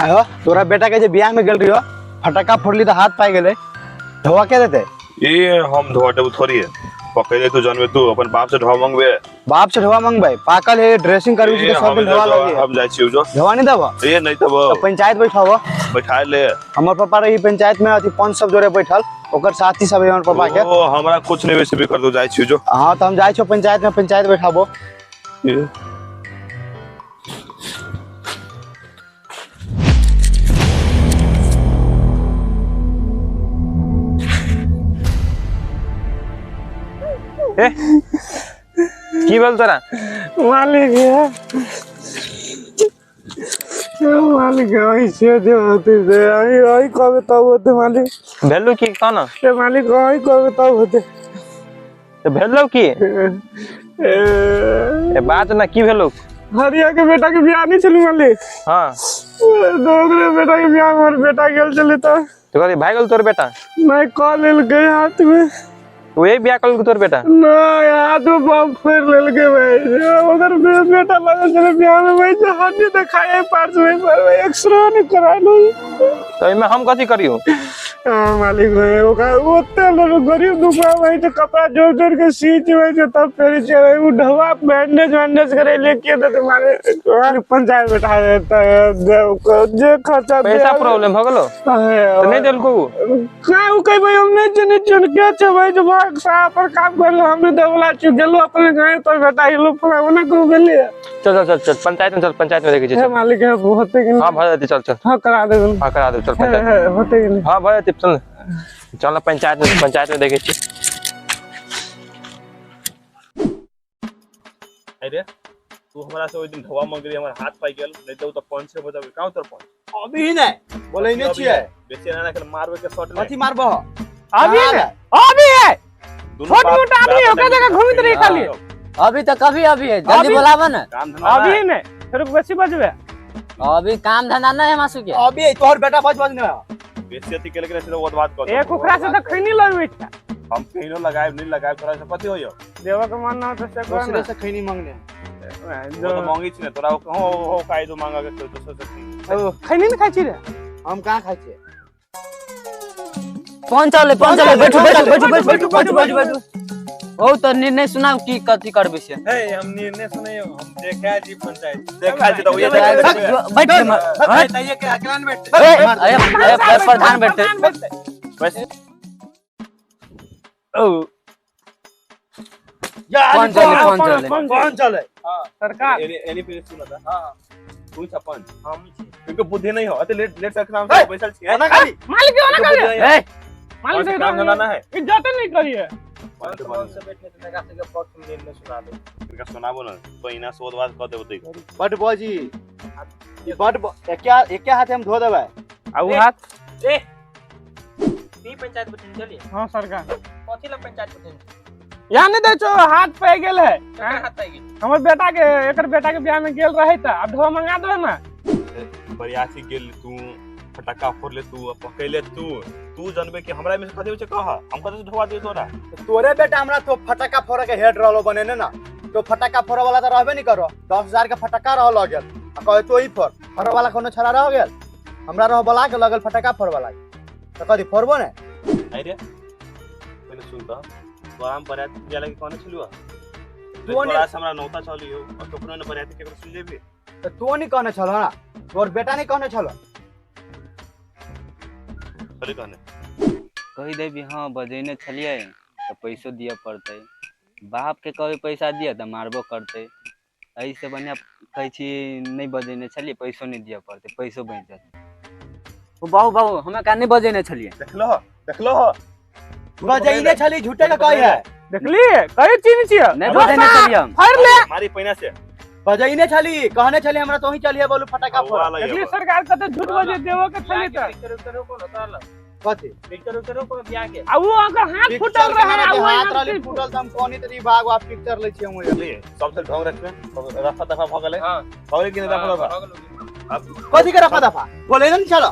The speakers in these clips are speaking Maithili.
आयो तोरा बेटा के जे बियाह में गेल रहियो, फटक्का फोड़ली तो हाथ पाइ गेलै, धोआ के देते? ए हम धोआ देबो थोड़ी है, पकड़े तू जानबे, तू अपन बाप से ढोआ मंगबे। बाप से ढोआ मंगबे? पाकल है, ड्रेसिंग करबी ए, तो सब हम ढोआ लगी। हम जाइ छी जो। ढोआ नहीं देबो? ए नहीं देबो। तो पंचायत बैठाबो। बैठा ले। हमर पापा रही पंचायत में, अथी पंच सब जोरे बैठल, ओकर साथी सब है हमर पापा के। ओ हमरा कुछ नहीं वैसे भी कर दो, जाइ छी जो। हां तो हम जाइ छो पंचायत में, पंचायत बैठाबो। ए। ए की भेल तोरा? मालिक है, मालिक ऐसे जे होते से आई आई कबे तब होते मालिक। भेलू की कह ना? ए मालिक आई कबे तब होते। तो भेलौ की? ए बात ना की भेलौ? हरिया के बेटा के बियाह नहीं चलू मालिक। हां। दोगरे बेटा के बियाह हमर बेटा गेल चले तो। तो कहली भाग गेल तोर बेटा? नहीं कॉल लेल गए हाथ में। वही बियाह कल तोर बेटा? नहीं हाथ में बम फेर लेल के भाई, उधर बेटा लगल चले बियाह में भाई, जो हड्डी दिखाए पार्ट्स में पर भाई एक्सरे नहीं करालो। तो एमे हम कथी करियो? हां मालिक भाई ओका ओते लोग गरीब दुखा भाई, जो कपड़ा जोड़ जोड़ के सीच भाई, जो तब फेर चले उ ढवा बैंडेज बैंडेज करे ले के दे तुम्हारे पंचायत बैठा देता जे खर्चा पैसा प्रॉब्लम हो गेलो तो नहीं देलको उ? का उ कह भाई हम नहीं जाने चल के छे भाई, जो भाग साहब पर काम कर लो, हमने देवला छु गेलो अपने गांव पर बेटा हिलो फलाना को गेले। चल चल चल चल पंचायत में चल, पंचायत में देखै छी। हे मालिक है होते कि हां भ जेतै, चल चल। हां करा दे। हां करा दे, चल पंचायत होते कि हां भ जेतै, चल चल पंचायत में, पंचायत में देखै छी। अरे तू हमरा से ओइ दिन ढोआ मंगली, हमर हाथ पाइ गेल, नहीं तो उ तो पंच से बजाबे। काउ तोर पंच? अभी नहीं बोले नहीं छियै, बेसी ना ना मारबे के शॉट कथी मारबो? अभी नहीं अभी है छोट मोट आदमी ओकरा जगह घूमित रही खाली। अभी तो कभी अभी है, जल्दी बोलाबो ना। काम धंधा अभी नहीं फिर बेसी बजबे। अभी काम धंधा नहीं है मासू के। अभी तोहर बेटा बज बज नहीं बेसी अथी केले के से वो बात कर। एक ओकरा से तो खैनी लगबै छै। हम कहिनो लगाएब नहीं लगाएब, तोरा से कथी होइयो? देवा के मन ना तो से कर दूसरे से खैनी मांगने वो तो मांगी छी ने तोरा, कहो हो काई दो मांगा के दोसर से खैनी। खैनी नहीं खाइ छी रे? हम कहां खाइ छी? कौन चले कौन चले, बैठू बैठू बैठू बैठू बैठू बैठू बैठू। ओ तो निर्णय सुनाओ की कथी करबे से। हे हम निर्णय सुनैयो, हम देखा जी पंचायत देखा जी तो बैठ बैठ के अकेला न बैठ। अरे अरे प्रधान बैठते बस। ओ कौन चले कौन चले कौन चले? सरकार एनी एनी पे सुना था। हां तू छपन हम क्योंकि बुद्धि नहीं हो अते लेट लेट सर नाम से बैठल छी। मालिक के ना करिए। ए मालिक से काम धंधा ना है, इज्जत नहीं करिए। कौन से बैठने से लगा से पक्ष में निर्णय सुना दे। इनका सुनाबो ना तो इना सोद बात कर देबो तई बड बाजी बड एके हाथ हम धो देबै। आ उ हाथ ए ती पंचायत बैठने चलिए। हां सरकार कथी ला पंचायत बैठने? यहाँ नहीं दे छो, हाथ पे गेल है। हाथ पे गेल हमर बेटा के, एकर बेटा के बियाह में गेल रहे त अब ढोआ मंगा दो ना। बरियाती गेल तू, फटाका फोड़ले तू, पकैले तू, तू जानबे कि हमरा में से कथी होय छै कह, हम कथी से ढोआ दियो तोरा? तोरे बेटा हमरा तो फटाका फोड़े के हेड रहलो बनेने ना, तो फटाका फोड़े वाला त रहबे नहीं करो। 10,000 के फटाका रह लगल आ कहे तो ही फोड़, फोड़े वाला कोनो छड़ा रह गेल, हमरा रह बोला के लगल फटाका फोड़े वाला, त कथी फोड़बो ने? अरे पहिले सुन त, तोरा हम बरियाती जाय लागी कहने छलुआ, तू तोरा से हमरा नौता चलियो और तोकरो ने बरियाती केकरो सुन जेबी? त तू नहीं कहने छलो ना, तोर बेटा नहीं कहने छलो। अरे कहने कहि देबी। हां बजेने छलियै त पैसो दिअ पड़तै, बाप के कहबै पैसा दिअ त मारबो करतै। एहिसँ बढ़िआँ कहै छी नहीं बजेने छलियै, पैसो नहीं दिअ पड़तै, पैसो बचि जायत। ओ बाबू बाबू हमरा का नहीं बजेने छलियै? देखलो हो देखलो हो बजेने छली, झूठे के कहि है। देखली कहि चीज छियै नहीं बजेने छलियै हम। फाड़ ले मारी पैना से बजेने छली, कहने छली हमरा तो ही चलिए बोलू फटाका फोड़। देखली सरकार कते झूठ बजे देवो के छली त पिक्चर उक्चर कोनो तोरा कथी पिक्चर उक्चर कोनो बियाह के? आ उ ओकर हाथ फूटल रहे, आ उ हाथ रहले फूटल त हम कोनी तरी भाग आ पिक्चर लै छी हम। सबसे ढोंग रखबे रफा दफा भ गेलै। हां भ गेलै कि नहीं रफा दफा? अब कथी के रफा दफा बोले न चलो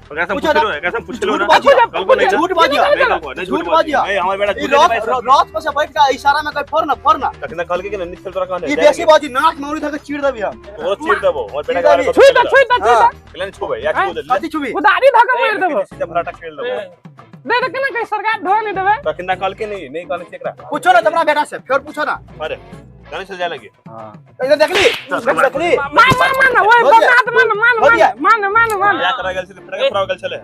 ओकरा से पूछलो, एकरा से पूछलो ना। झूठ बाजिया, झूठ बाजिया। नहीं हमर बेटा ई रात पर से बैठ के इशारा में कह फोड़ ना फोड़ ना। तखना कहल के नहीं चल तोरा कहने। ई बेसी बाजी नाक मौरी धके चीर देबी हम। तोरा चीर देबो हमर बेटा के। छुई दे छुई दे छुई दे। केला छुबे या छू दे। कथि छुबी? उदारी धके मार देबो। सीधा भराटा खेल देबो। दे दे केना कह सरकार ढो नहीं देबे। तखना कहल के नहीं नहीं कहने एकरा। पूछो ना हमरा बेटा से, फिर पूछो ना। अरे गाड़ी से जाए लगे। हां इधर देखली देखली मान मान मान ओए बात मान मान मान मान मान या करा गेल छले फटका फराव गेल छले।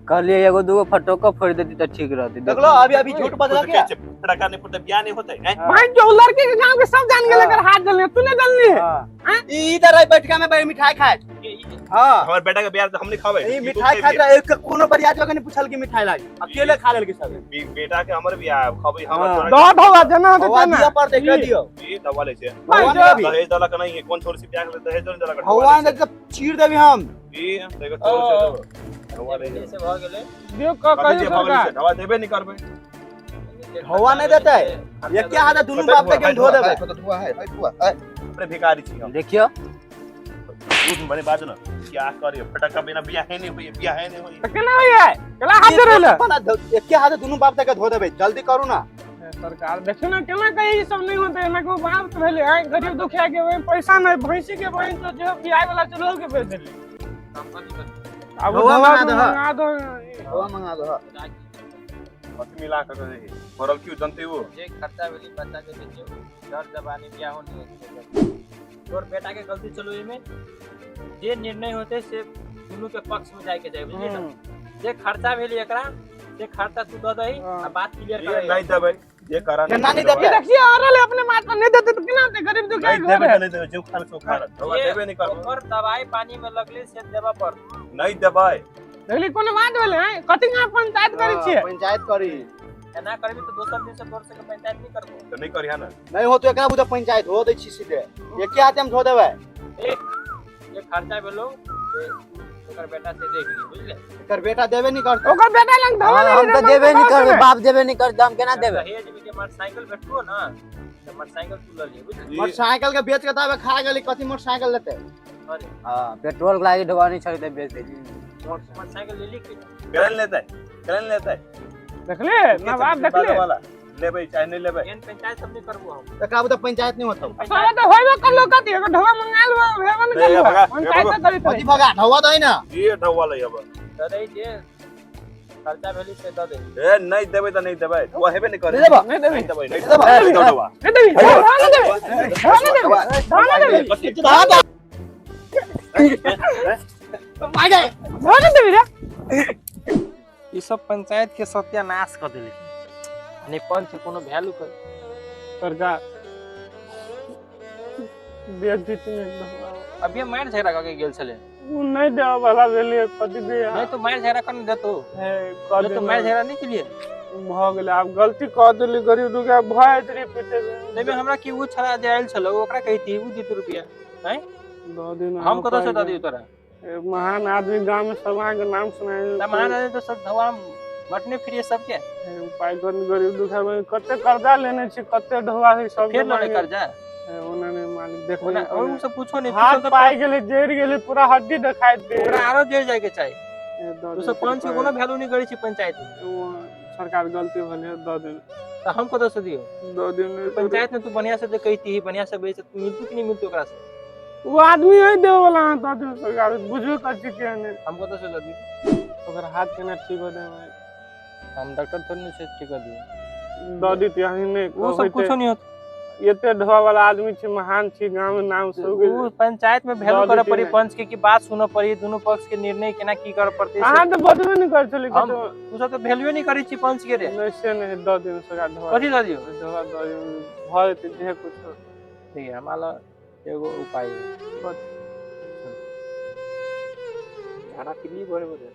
कहलिए एगो दूगो फटोका फोड़ देती त ठीक रहती। देखलो अभी अभी झूठ बजला के फटका नहीं फटता बियाह नहीं होते हैं भाई। जो लड़की के गांव के सब जान गेल एकर हाथ जलने तू नहीं जानली है। ई इधर आई बैठका में बैठ मिठाई खाए। हां हमर बेटा के बियाह त हम नहीं खावे। ई मिठाई खात रहे एक कोनो बरियात के नहीं पूछल की मिठाई लागी अकेले खा लेल के सब। बेटा के हमर बियाह खाबै हमर दो धोवा जना होते ना दिया पर देख दियो। ई दवा ले छे दहेज दला के नहीं है कोन छोर से बियाह के दहेज दला के भगवान दे चीर देबी हम। ई देखो छोर से देबो हवा ले ऐसे भ गेलै दियो क कहियो सरकार हवा देबे नहीं करबे। हवा नहीं देते ये क्या हाथ दोनों बाप के धो देबे। तो धुआ है धुआ है अपने भिखारी छी हम। देखियो दूध बने बाजू ना क्या करियो फटका बिना बियाह है नहीं होई बियाह है नहीं होई त केना होई है केला हाथ धरले एक हाथ दोनों बाप के धो देबे जल्दी करू ना। सरकार देखियो ना केना कही ई सब नहीं होते ना को बाप त भेले आइ गरीब दुखिया के ओइ पैसा नहीं भैंसी के बहिन तो जो बियाह वाला चलो के बेच देली। अब हवा मंगा दो, मंगा दो हवा मंगा दो। कथि मिला के दे पड़ल क्यों जनते वो जे खर्चा भेली बच्चा के देखियो डर जवानी बियाह हो नहीं तोर बेटा के गलती चलो एमे जे निर्णय होते से दुनू के पक्ष में जाय के जाय बुझली ना। जे खर्चा भेली एकरा से खर्चा तू the दही आ बात क्लियर कर। नहीं देबै जे करा नहीं देबै। देखिए अरल अपने मात पर नहीं देते तो केना होते गरीब दुखिया नहीं देबै नहीं देबै जो खान सो खा दवा देबे नहीं करबै। ओकर दवाई पानी में लगले से देबा पर नहीं देबै। देखली कोनो बात भेलै हैं कथि कहां पंचायत करै छियै? पंचायत करी एना करबी तो दोसर दिन से तोर से के पंचायत नहीं करबो त नहीं करिहा ना। नहीं हो तो एकरा बुझा पंचायत हो दै छी सीधे एके हाथ हम धो देबै। ए जे खर्चा भेलो से ओकर बेटा से देख ली बुझले। एकर बेटा देबे नहीं करतै। ओकर बेटा लंग धवा नहीं हम त देबे नहीं करबै बाप देबे नहीं करतै हम केना देबै? दहेज में के मोटरसाइकिल भेटबो ना त मोटरसाइकिल तू ल लिए बुझली। मोटरसाइकिल के बेच के तब खा गेली कथि मोटरसाइकिल लेतै? अरे हां पेट्रोल लागी ढोवा नहीं छड़ी त बेच देली। मोटरसाइकिल ले ली के केलन लेतै केलन लेतै। देखले ना बाप देखले वाला लेबै चाहे नहीं लेबै। एन पंचायत सब नहीं करबो हम। एकरा बुझा पंचायत नहीं होतौ। साला त होइबे करलो कथि एगो ढोवा मंगा लेबो भेबे न करलो पंचायत करी कथि भगा ढोवा दै ना। ये ढोवा ले अब the दै जे खर्चा भेली से the they. ए नहीं देबै त नहीं देबै ढोवा हेबे नहीं करे। नहीं देबो नहीं देबै नहीं देबै नहीं देबै ढोवा नहीं देबै ढोवा नहीं देबै ढोवा नहीं देबै ढोवा नहीं देबै मार गए ढोवा नहीं देबै रे। ई सब पंचायत के सत्यानाश क देलकै नहीं पंच कोनो वैल्यू कर सरकार बेच देती नहीं। अभी मार झगड़ा करके गेल छले उ नहीं देवा वाला भेलिए कथि दे नहीं तो मार झगड़ा कर देतो है कर तो मार झगड़ा नहीं केलिए भ गेलै आब गलती क देली गरीब दुखिया भय रे पीटे नहीं हमरा की उ छड़ा जे आयल छलो ओकरा कहती उ देत रुपया हैं दऽ दिन हम कत से the दियो तोरा? महान आदमी गांव में सब के नाम सुनाए त महान आदमी तो सब धवा बटने फ्री सबके उपाय कर गरीब दुखिया में कते कर्जा लेने छी कते ढोवा है सब फेर लड़े कर्जा ओना नहीं मालिक देखो ओना उ सब पूछो नहीं हाथ पाई गेले जड़ गेले पूरा हड्डी देखाई दे ओकरा आरो जेल जाय के चाही। उ सब पंच के कोनो वैल्यू नहीं करै छी पंचायत में। सरकार गलती भेलै the दिन त हम कत से दियो the दिन पंचायत में तू बढ़िया से कहती बढ़िया से बेच मिलतू कि नहीं मिलतू ओकरा से? वो आदमी है देवे वाला है the दिन सरकार बुझबे कर छी के नहीं हम कत से the दी? ओकर हाथ केना ठीक हो दे हम डॉक्टर थोड़ी नहीं से ठीक कर दियो the दी यही नहीं वो सब कुछो नहीं होत। एते ढोवा वाला आदमी छी महान छी गांव में नाम सब उ पंचायत में वैल्यू करे पड़ी पंच के की बात सुन पड़ी दोनों पक्ष के निर्णय केना की करे पड़ते। अहां त बजबे नहीं कर छली हम उ सब त वैल्यू नहीं करै छी पंच के रे। नहीं से नहीं the दिन सरकार ढोवा कथि the दियो? ढोवा the दियो भय त जे कुछ ठीक है हमारा एगो उपाय है बस झाड़ा फिरली बोरे बोरे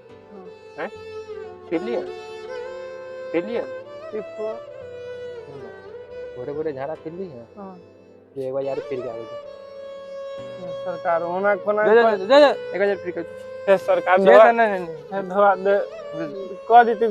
हैं फिरली फिरली बोरे बोरे झाड़ा फिरली है। हां एक बार यार फिर के आवे सरकार ओना कोना दे दे दे एक बार फिर के सरकार दे नहीं नहीं धोवा दे क देती।